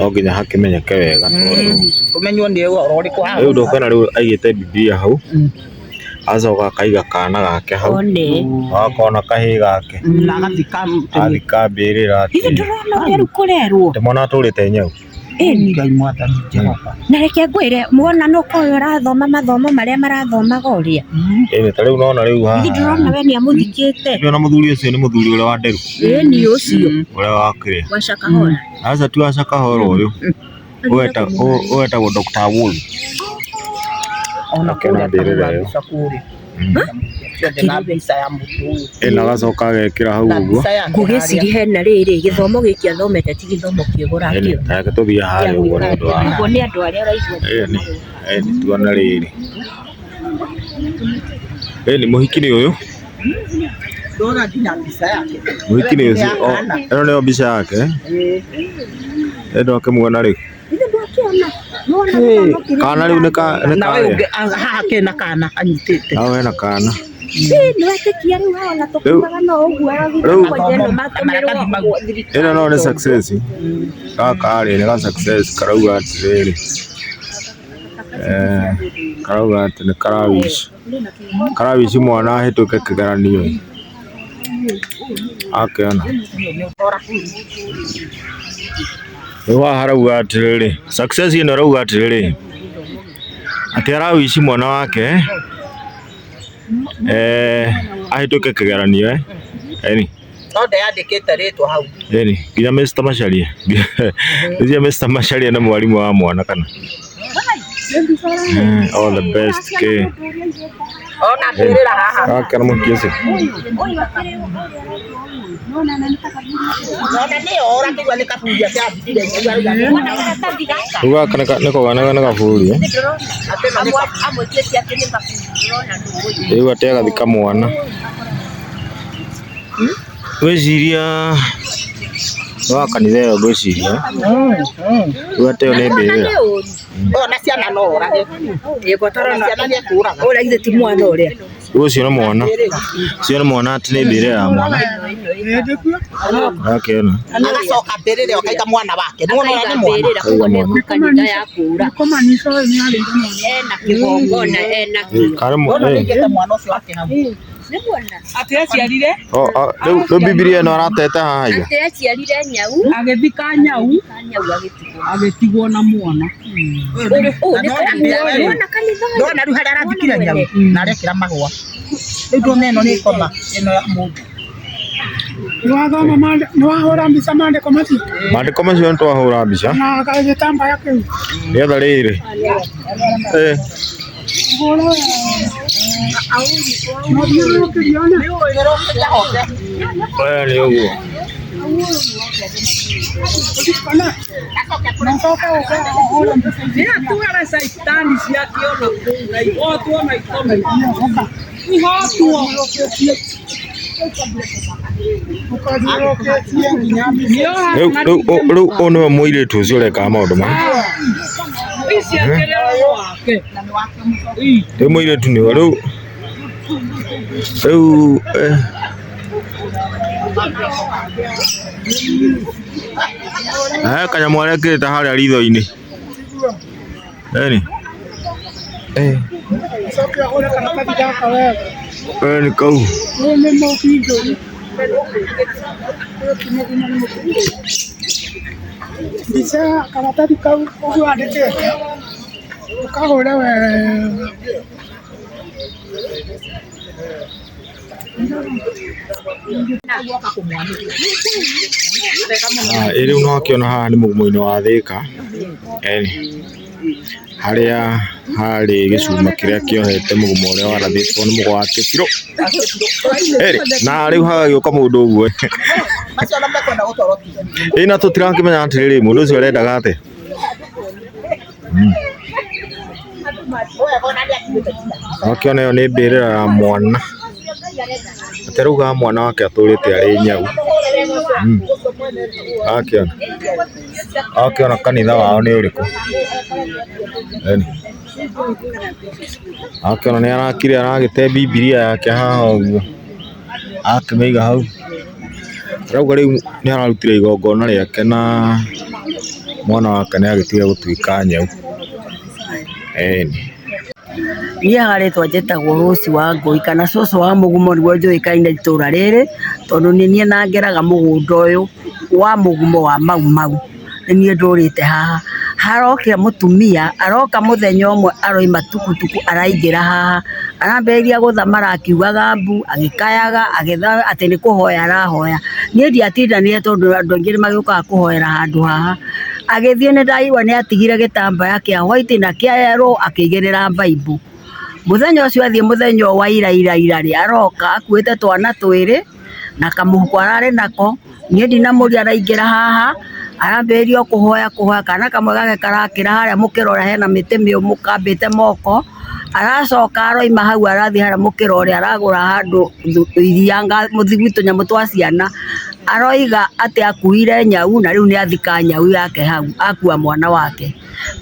No nginya hakĩmenyeke wega tondũ Ũmenywo nĩ ũhoro ũrĩkũ haha. Rĩu ndũkona rĩu aigĩte Bibilia hau, acoka akaiga kana gake hau, One. agakona kahĩĩ gake, Na agathika athika mbĩrĩra Ithe atĩ ndũrona ũrĩa rĩu kũrerwo. atĩ mwana atũrĩte nyau. Ĩni. Ngai mwathani Jehova. Na reke ngwĩre mwana no korwo ũrathoma mathomo marĩa marathomaga ũrĩa. Ĩni ta rĩu nona rĩu haha. Ithe ndũrona we nĩ amũthikĩte. Ũrĩa na mũthuri ũcio nĩ mũthuri ũrĩa wa nderu, Ĩni ũcio. Ũrĩa wa kĩrĩa. Wa Shakahola. Aca ti wa Shakahola ũyũ. Ũyũ etagwo Dr. Wool. Ona Akĩona kũrĩa mbĩrĩra ĩyo. mbica kũrĩa. Ciothe na mbica ya mũndũ ũyũ. Ĩna agacoka agekĩra hau Na ũguo. mbica yake Ngũgĩciri hena rĩrĩ gĩthomo gĩkĩ athomete ti gĩthomo kĩega Ĩni, ũrakĩona. ta reke tũthiĩ harĩa ũguo nĩ ũndũ wa. Ũguo nĩ andũ arĩa ũraigua. Ĩni, ĩni tuone rĩrĩ. Ĩni mũhiki nĩ ũyũ. Ndona nginya mbica yake. Mũhiki nĩ ũcio. Ĩno nĩyo mbica yake. Ĩ ndwakĩmuona rĩu. Ithe ndwakĩona. Nĩwona gĩthomo kĩrĩa Kana rĩu nĩ ka nĩ Na ũyũ karĩa. ũngĩ haha kena kana anyitĩte. Hau hena kana. Ĩ nĩwetĩkia rĩu haha ona tũkiugaga no ũguo Rĩu- kwanja ĩno matũmĩrwo Maratathi mau. thirikari. Ĩno no nĩ success. Gaka rĩ nĩ ga success karauga atĩrĩrĩ. Eh, karauga atĩ nĩ karawish. Karawish mwana ahĩtũke kĩgeranio. Akĩona. Rĩu haha harauga atĩrĩrĩ, success ĩno ĩrauga atĩrĩrĩ, atĩ arawish mwana wake eh, ahĩtũke kĩgeranio eh. Ĩni. No ndeyandĩkĩte rĩtwa hau. Ĩni, nginya Mr. Macharia. Ũcio Mr. Macharia nĩ mwarimũ wa mwana kana? All the best ke. Ona mbĩrĩra haha. Gaka nĩ mũhiki ũcio. Ona nĩyo ũrakĩigua nĩ kaburia kĩrathikire. Wona karatathi gaka. Rĩu gaka nĩ nĩ gaburi eh. Amwĩtĩtie atĩ nĩ kaburi ndĩrona nũ ũyũ. Rĩu atĩ agathika mwana. Ngwĩciria nĩ wa kanitha ĩyo ngwĩciria. Rĩu atĩ ĩyo nĩ mbĩrĩra. Nĩ ũru. Ona ciana no orage. Ona ciana nĩ ekũraga. Ũrĩa githĩ ti mwana ũrĩa. Rĩu ũcio nĩ mwana. Ũcio nĩ mwana atĩ nĩ mbĩrĩra ya mwana. Akĩona. Agacoka mbĩrĩra ĩyo akaiga mwana wake. Nĩwona ũrĩa nĩ mwana. Mbĩrĩra koguo nĩ kanitha ya kũra. Ena kĩgongona ena kĩo. Karĩ Wona eh. nĩaigĩte mwana ũcio wake hau. Nĩ mwana. Atĩ aciarire Oh, oh, rĩu Bibilia ĩno aratete haha iga. Atĩ aciarire nyau. Agĩthika nyau. Nyau agĩtigwo. Agĩtigwo na mwana. Ũũ nĩ kanitha. Wona kanitha ũyũ. Ndona rĩu harĩa arathikire nyau na arekĩra mahũa. Rĩu ndona ĩno nĩ ngoma ĩno ya mũndũ. Nĩwathoma nĩwahũra mbica maandĩko macio? Maandĩko macio nĩ twahũra mbica. Na gĩtambaya kĩu? Nĩgetha rĩrĩ. Eh, Hũra mũthiũrũrũkĩrie ona. aya nĩ ũguo. Ona. Na ũcoke ũke ũhũre mbica icio. Nĩatuara caitani ciake ona kũu na ihotwo na ikome ihotwo. Ũkathiũrũrũkĩtie nginya mbica. Rĩu rĩu rĩu ũyũ nĩwe mũirĩtu ũcio ũrekaga maũndũ maya. Ici akĩrĩ wake. Rĩu mũirĩtu nĩwe rĩu rĩu eh. Eh, kanyamũ arekĩrĩte harĩa ritho-inĩ. Ĩni. Eh, Ũcoke ũhũre karatathi gaka wega. eh nĩ kau. Ũyũ nĩ mũbindũri. Ũyũ ti mũgima nĩ mũbindũri. Mbica karatathi kau ũguo wandĩkĩte ũkahũre wega. Ah, ĩ rĩu no akĩona haha nĩ mũgumo-inĩ wa Thĩka. Ĩni. Harĩa harĩ gĩcuma kĩrĩa kĩohete mũgumo ũrĩa warathĩtwo nĩ mũgwa wa Kĩbirũ. Ĩrĩ, na rĩu hagagĩũka mũndũ ũguo. Macio ona mekwenda gũtwarwo TV. Ĩ na tũtirakĩmenya atĩrĩrĩ mũndũ ũcio arendaga atĩa. Wega ona nĩakinyĩte nginya. Wakĩona ĩyo nĩ mbĩrĩra ya mwana. Atĩ arauga mwana wake atũrĩte arĩ nyau. Akĩona. Akĩona kanitha wao nĩ ũrĩkũ. Ĩni. Akĩona nĩ arakire aragĩte Bibilia yake haha ũguo. Akĩmĩiga hau. Arauga rĩu nĩ ararutire igongona rĩake na Mwana wake nĩ agĩtiga gũtuĩka nyau. Ĩni. Niĩ haha rĩtwa njĩtagwo Rose Wangũi kana cũcũ wa Mũgumo nĩguo njũĩkaine itũra rĩrĩ, tondũ nĩ niĩ nangeraga mũgũnda ũyũ wa Mũgumo wa Mau Mau, nĩ niĩ ndũrĩte haha. Harokire mũtumia, aroka mũthenya ũmwe aroima tukutuku araingĩra haha, arambĩrĩria gũthamara akiugaga mbu, agĩkayaga, atĩ nĩ kũhoya arahoya. Niĩ ndiatindanire tondũ andũ aingĩ nĩ magĩũkaga kũhoera handũ haha. Agĩthiĩ nĩ ndaigua nĩ atigire gĩtambaya kĩa white na kĩa yellow akĩigĩrĩra Bible. Mũthenya ũcio athiĩ mũthenya wa ira ira ira rĩ, aroka akuĩte twana twĩrĩ na kamũhuko ararĩ nako, niĩ ndinamũria araingĩra haha, arambĩrĩria o kũhoya kũhoya, kana kamwe gake karakĩra harĩa mũkĩra ũrĩa hena mĩtĩ mĩũmũ kambĩte moko, aracoka aroima hau arathiĩ harĩa mũkĩra ũrĩa aragũra handũ iria mũthigwi tũnyamũ twa ciana, aroiga atĩ akuire nyau na rĩu nĩ athika nyau yake hau, akua mwana wake.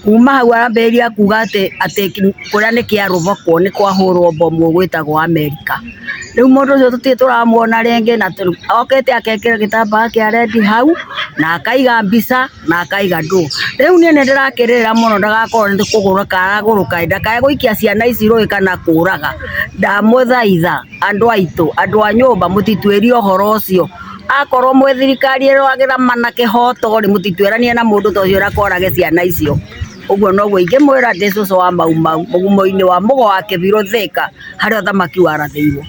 Kuma hau arambĩrĩria kuga atĩ atĩ kũrĩa nĩ kĩa rũboko nĩ kwahũrwo bomu gwĩtagwo Amerika. Rĩu mũndũ ũcio tũtirĩ tũramuona rĩngĩ na okĩte akekĩra gĩtambaya kĩa rendi hau na akaiga mbica na akaiga ndũ. Rĩu niĩ nĩ ndĩrakĩrĩra mũno ndagakorwo nĩ kũgũrũka aragũrũka ndakae gũikia ciana ici rũĩ kana kũraga. Ndamũthaitha andũ aitũ, andũ a nyũmba mũtituĩrie ũhoro ũcio. Akorwo mwĩ thirikari ĩrũagĩra ma na kĩhoto rĩ, mũtituĩranie na mũndũ ta ũcio ndakorage ciana icio. Ũguo noguo ingĩmwĩra ndĩ cũcũ wa Mau Mau mũgumo-inĩ wa Mũgo wa Kĩbirũ Thĩka harĩa ũthamaki warathĩirwo.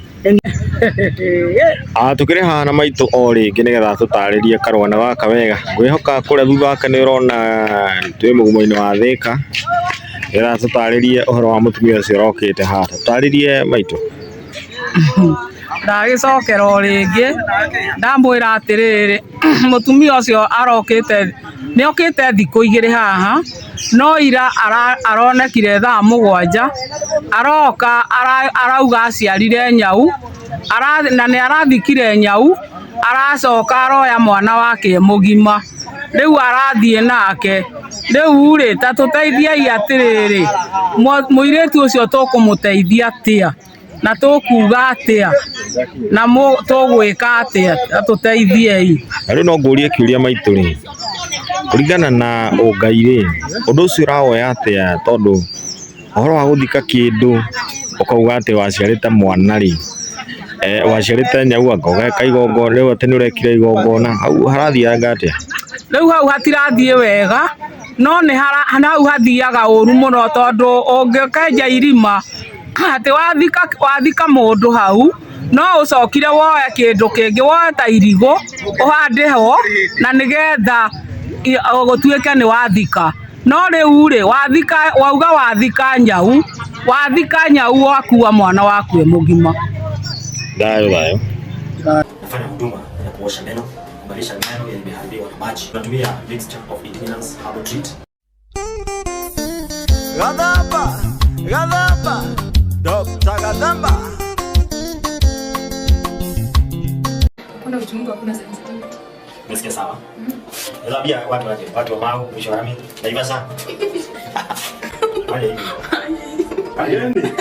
Tũkĩrĩ haha na maitũ o rĩngĩ nĩgetha tũtarĩrie karũgano gaka wega. Ngwĩhoka kũrĩa thutha wake nĩ ũrona twĩ mũgumo-inĩ wa Thĩka, nĩgetha tũtarĩrie ũhoro wa mũtumia ũcio ũrokĩte haha. Tũtarĩrie maitũ. Ndagĩcokera o rĩngĩ ndamwĩra atĩrĩrĩ, mũtumia ũcio arokĩte, nĩ okĩte thikũ igĩrĩ haha, no ira aronekire thaa mũgwanja, aroka arauga aciarire nyau, na nĩ arathikire nyau, aracoka aroya mwana wake mũgima, rĩu arathiĩ nake. Rĩu rĩ, ta tũteithiei atĩrĩrĩ, mũirĩtu ũcio tũkũmũteithia atĩa? Na tũkuga atĩa? Na tũgwĩka atĩa? Ta tũteithiei. Na rĩu no ngũrie kĩũria maitũ rĩ, kũringana na ũngai rĩ, ũndũ ũcio ũrawoya atĩa tondũ ũhoro wa gũthika kĩndũ ũkauga atĩ waciarĩte mwana rĩ, waciarĩte nyau anga ũgeka igongona, rĩu atĩ nĩ ũrekire igongona, hau harathianga atĩa? Rĩu hau hatirathiĩ wega, no nĩ hau hathiaga ũru mũno tondũ ũngĩkenja irima atĩ wathika mũndũ hau, no ũcokire woe kĩndũ kĩngĩ, woe ta irigũ ũhande ho na nĩgetha gũtuĩke nĩ wathika. No rĩu rĩ, wathika, wauga wathika nyau, wathika nyau wakua mwana waku e mũgima. Thayũ thayũ. Nafanya huduma ya kuosha meno, kubadilisha meno yameharibiwa na maji. Tunatumia mixture of indigenous herbal treat. Gathamba, Gathamba, Dr. Gathamba. Hakuna uchungu, hakuna sensitivity. Umesikia sawa? Naambia watu waje, watu wa Mau, mwisho wa rami, Naivasha. Fanya hivi. Fanya hivi.